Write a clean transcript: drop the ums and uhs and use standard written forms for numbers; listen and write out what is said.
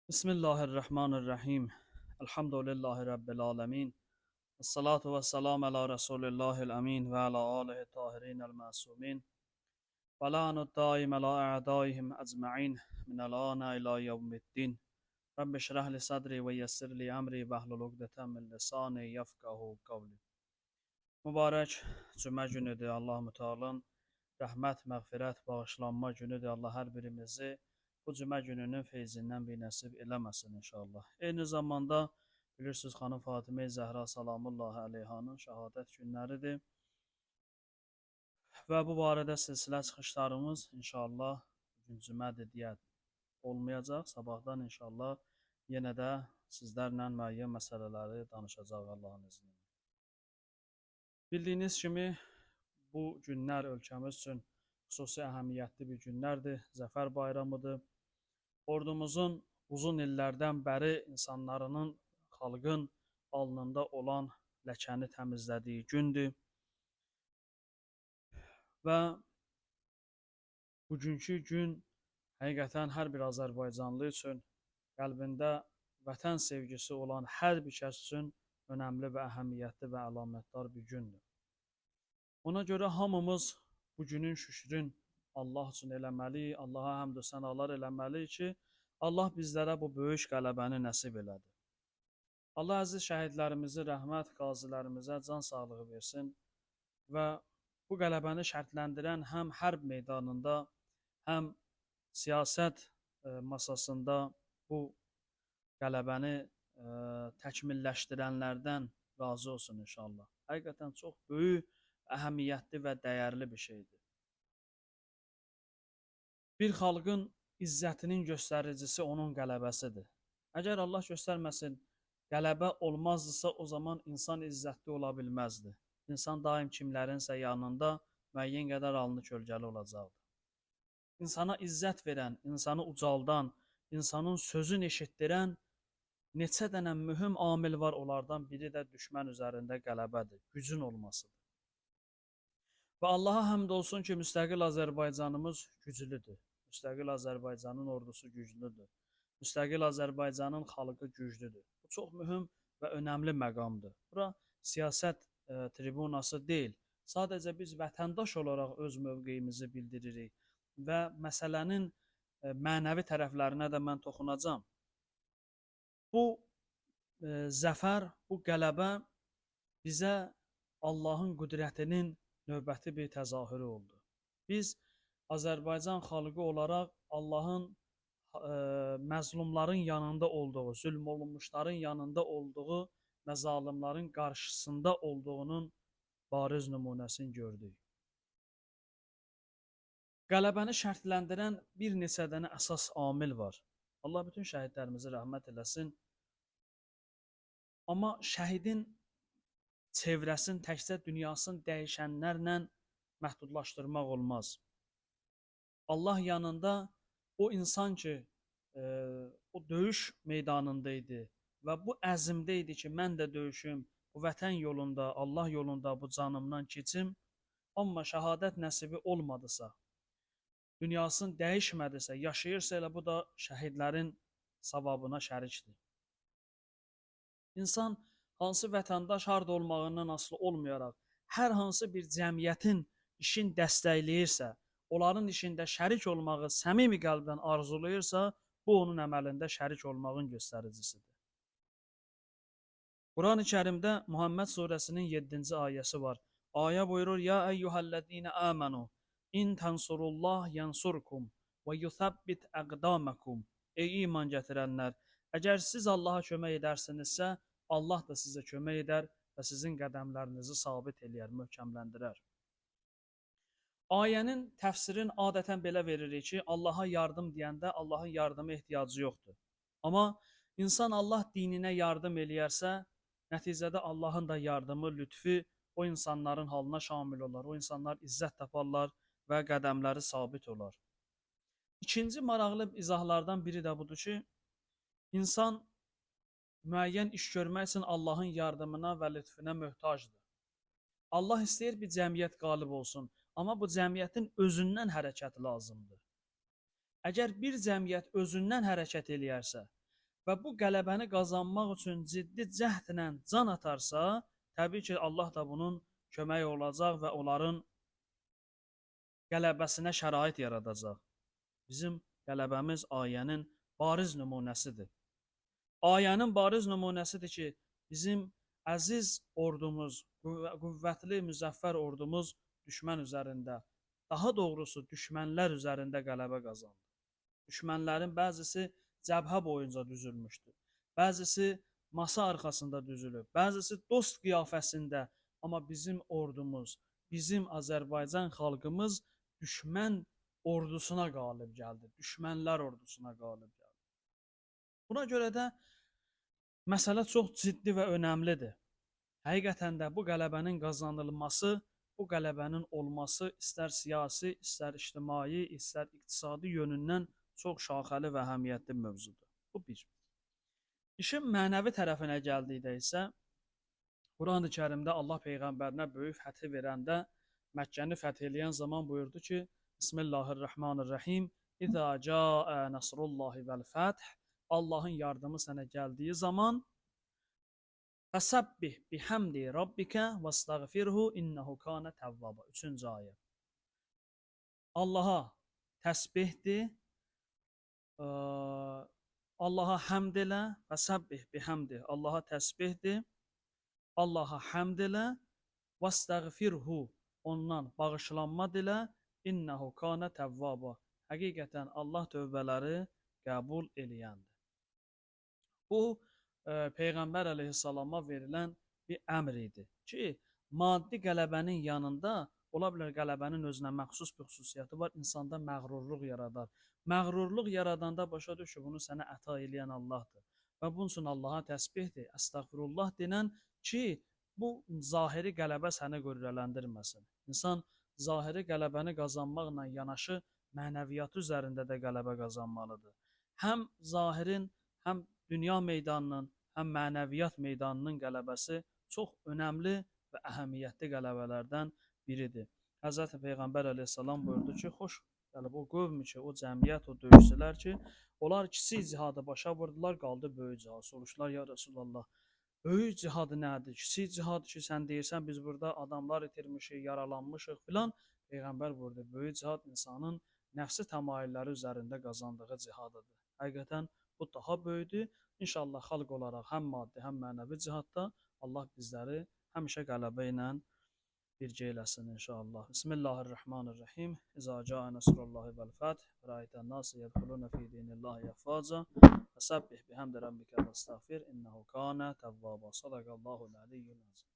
Bismillahirrahmanirrahim. Elhamdülillahi Rabbil alemin. Esselatu vesselam ala Resulillahil amin və ala alihi tahirin el-masumin. Və la'nu daim ala a'daihim ecma'in min al-ana ila yevmiddin. Rabbi şrah li sadri və yessir li əmri və hlul uqdətən min lisani yefqahu qavli. Mübarək cümə günüdür. Allah Mütealın rəhmət, məğfirət, bağışlanma günüdür. Allah hər birimizi bu cümə gününün feyzindən bir nəsib eləməsin inşallah. Eyni zamanda bilirsiniz, xanım Fatimə Zəhra salamullahi əleyhanın şəhadət günləridir. Və bu barədə silsilə çıxışlarımız inşallah bugün cümədir deyə olmayacaq. Sabahdan inşallah yenə də sizlərlə müəyyən məsələləri danışacaq Allahın izni ilə. Bildiyiniz kimi bu günlər ölkəmiz üçün xüsusi əhəmiyyətli bir günlərdir. Zəfər bayramıdır. Ordumuzun uzun illərdən bəri insanlarının, xalqın alnında olan ləkəni təmizlədiyi gündür. Və bugünkü gün həqiqətən hər bir azərbaycanlı üçün, qəlbində vətən sevgisi olan hər bir kəs üçün önəmli və əhəmiyyətli və əlamətdar bir gündür. Ona görə hamımız bu günün şükrün Allah üçün eləməliyik, Allaha həmd-ü sənalar eləməliyik ki, Allah bizlərə bu böyük qələbəni nəsib elədi. Allah əziz şəhidlərimizi rəhmət, qazilərimizə can sağlığı versin və bu qələbəni şərtləndirən həm hərb meydanında, həm siyasət masasında bu qələbəni təkmilləşdirənlərdən razı olsun inşallah. Həqiqətən çox böyük, əhəmiyyətli və dəyərli bir şeydir. Bir xalqın izzətinin göstəricisi onun qələbəsidir. Əgər Allah göstərməsin, qələbə olmazdısa, o zaman insan izzətli ola bilməzdi. İnsan daim kimlərinsə yanında müəyyən qədər alnı kölgəli olacaqdı. İnsana izzət verən, insanı ucaldan, insanın sözünü eşitdirən neçə dənə mühüm amil var, onlardan biri də düşmən üzərində qələbədir, gücün olmasıdır. Və Allaha həmd olsun ki, müstəqil Azərbaycanımız güclüdür. Müstəqil Azərbaycanın ordusu güclüdür. Müstəqil Azərbaycanın xalqı güclüdür. Bu çox mühüm və önəmli məqamdır. Bura siyasət tribunası deyil. Sadəcə biz vətəndaş olaraq öz mövqeyimizi bildiririk və məsələnin mənəvi tərəflərinə də mən toxunacam. Bu zəfər, bu qələbə bizə Allahın qüdrətinin növbəti bir təzahürü oldu. Biz Azərbaycan xalqı olaraq Allahın məzlumların yanında olduğu, zülm olunmuşların yanında olduğu, məzalımların qarşısında olduğunun bariz nümunəsini gördük. Qələbəni şərtləndirən bir neçə dənə əsas amil var. Allah bütün şəhidlərimizi rəhmət eləsin. Amma şəhidin çevrəsini təkcə dünyasını dəyişənlərlə məhdudlaşdırmaq olmaz. Allah yanında o insan ki, o döyüş meydanında idi və bu əzmdə idi ki, mən də döyüşüm, bu vətən yolunda, Allah yolunda bu canımdan keçim, amma şəhadət nəsibi olmadısa, dünyasını dəyişmədisə, yaşayırsa elə bu da şəhidlərin savabına şərikdir. İnsan hansı vətəndaş harda olmağından asılı olmayaraq, hər hansı bir cəmiyyətin işin dəstəkləyirsə, onların işində şərik olmağı səmimi qəlbdən arzulayırsa, bu onun əməlində şərik olmağın göstəricisidir. Quran-ı Kərimdə Muhammed surəsinin 7-ci ayəsi var. Ayə buyurur: "Ya eyyuhellezine amenu in tansurullah yansurkum və yuthabbit aqdamakum." Ey iman gətirənlər, əgər siz Allaha kömək edərsinizsə, Allah da sizə kömək edər və sizin qədəmlərinizi sabit eləyər, möhkəmləndirər. Ayənin təfsirin adətən belə veririk ki, Allaha yardım deyəndə Allahın yardıma ehtiyacı yoxdur. Amma insan Allah dininə yardım eləyərsə, nəticədə Allahın da yardımı, lütfü o insanların halına şamil olar. O insanlar izzət taparlar və qədəmləri sabit olar. İkinci maraqlı izahlardan biri də budur ki, insan müəyyən iş görmək üçün Allahın yardımına və lütfünə möhtacdır. Allah istəyir bir cəmiyyət qalib olsun, amma bu cəmiyyətin özündən hərəkət lazımdır. Əgər bir cəmiyyət özündən hərəkət eləyərsə, və bu qələbəni qazanmaq üçün ciddi cəhdlə can atarsa, təbii ki, Allah da bunun köməyi olacaq və onların qələbəsinə şərait yaradacaq. Bizim qələbəmiz ayənin bariz nümunəsidir. Ayənin bariz nümunəsidir ki, bizim əziz ordumuz, qüvvətli, müzəffər ordumuz düşmən üzərində, daha doğrusu düşmənlər üzərində qələbə qazandı. Düşmənlərin bəzisi cəbhə boyunca düzülmüşdü. Bəzisi masa arxasında düzülüb, bəzisi dost qiyafəsində, amma bizim ordumuz, bizim Azərbaycan xalqımız düşmən ordusuna qalib gəldi, düşmənlər ordusuna qalib gəldi. Buna görə də məsələ çox ciddi və önəmlidir. Həqiqətən də bu qələbənin qazanılması, bu qələbənin olması istər siyasi, istər ictimai, istər iqtisadi yönündən çox şaxəli və əhəmiyyətli mövzudur. Bu bir. İşin mənəvi tərəfinə gəldikdə isə Quran-ı Kərimdə Allah peyğəmbərinə böyük fəthi verəndə, Məkkəni fəth eləyən zaman buyurdu ki, Bismillahirrahmanirrahim. İzə cəə nasrullahi vəl fəth. Allahın yardımı sənə gəldiyi zaman Fəsəbbih bihamdi rabbikə vəstəğfirhu innehu kana təvvaba. 3-cü ayə. Allaha təsbihdir. Allaha həmd elə, fəsəbbih bihamdi. Allaha təsbihdir. Allaha həmd elə, vəstəğfirhu. Ondan bağışlanma dilə, innehu kana təvvaba. Həqiqətən Allah tövbələri qəbul eləyəndir. Bu Peyğəmbər əleyhissalama verilən bir əmr idi ki, maddi qələbənin yanında ola bilər qələbənin özünə məxsus bir xüsusiyyəti var, insanda məğrurluq yaradar. Məğrurluq yaradanda başa düş ki, bunu sənə əta eləyən Allahdır. Və bunun üçün Allaha təsbihdir, əstəğfirullah denən ki, bu zahiri qələbə səni qürrələndirməsin. İnsan zahiri qələbəni qazanmaqla yanaşı mənəviyyatı üzərində də qələbə qazanmalıdır. Həm zahirin, həm dünya meydanının, həm mənəviyyat meydanının qələbəsi çox önəmli və əhəmiyyətli qələbələrdən biridir. Həzrəti Peyğəmbər əleyhissalam buyurdu ki, xoş gəlib o qövm ki, o cəmiyyət, o döyüşçülər ki, onlar kiçik cihadı başa vurdular, qaldı böyük cihad. Soruşdular, ya Rəsulallah, böyük cihad nədir? Kiçik cihad ki, sən deyirsən, biz burada adamlar itirmişik, yaralanmışıq filan. Peyğəmbər buyurdu, böyük cihad insanın nəfsi təmayülləri üzərində qazandığı cihadıdır. Həqiqətən bu daha böyükdür. İnşallah xalq olaraq həm maddi, həm mənəvi cihadda Allah bizləri həmişə qələbə ilə birgə eləsin inşallah. Bismillahirrahmanirrahim. İza caa nasrullahi vel fəth və rəaytən nası yedxuluna fi dinillahi əfvaca. Fəsəbbih bihamdi rabbika vəstəğfir innehu kana təvvaba. Sadaqallahu aliyyul azim.